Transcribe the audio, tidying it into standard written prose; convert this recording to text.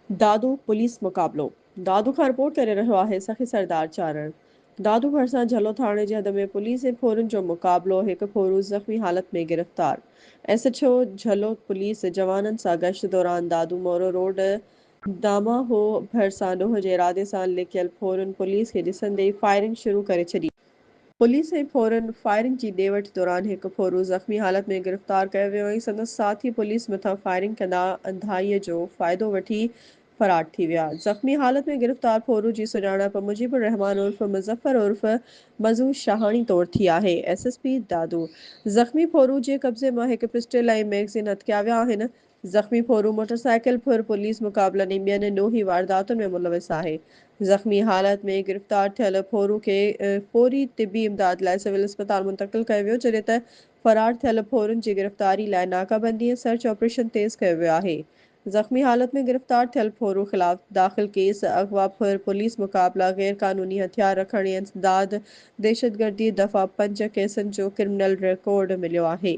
Dadu police مقابلو دادو کان report ڪري رهيو آهي سخي سردار چارڻ دادو ڀرسان جهلو ٿاڻي جي حد ۾ پوليس ۽ ڦورن جو مقابلو هڪ ڦورو زخمي حالت ۾ گرفتار S H O Jhalo police جوانن سان گشت دوران دادو مورو روڊ داماهو ڀرسان ڏوهه جي ارادي سان لڪيل ڦورن پوليس کي ڏسندي ئي فائرنگ شروع ڪري ڇڏي. پوليس ۽ ڦورن فائرنگ جي ڏي وٺ دوران هڪ ڦورو زخمي حالت ۾ گرفتار ڪيو ويو ۽ سندس ساٿي پوليس مٿان فائرنگ ڪندا انڌائيء جو فائدو وٺي فرار ٿي ويا. زخمي حالت ۾ گرفتار ڦورو جي سڃاڻپ مجيب الرحمان عرف مظفر عرف مزو شاهاڻي طور ٿي آهي. ايس ايس پي دادو زخمي ڦورو جي قبضي مان هڪ پسٽل ۽ ميگزين هٿ ڪيا ويا آهن. زخمي ڦورو موٽر سائيڪل ڦر، پوليس مقابلن ۽ ٻين ڏوهي وارداتن ۾ ملوث آهي. زخمي حالت ۾ گرفتار ٿيل ڦورو کي فوري طبي امداد لاء سول اسپتال منتقل ڪيو ويو، جڏهن ته فرار ٿيل ڦورن جي گرفتاري لاء ناڪابندي ۽ سرچ آپريشن تيز ڪيو ويو آهي. زخمي حالت ۾ گرفتار ٿيل ڦورو خلاف داخل ڪيس اغوا، ڦر، پوليس مقابلا، غير قانوني هٿيار رکڻ ۽ انسداد دهشتگردي دفعا پنج ڪيسن جو ڪرمنل رڪارڊ مليو آهي.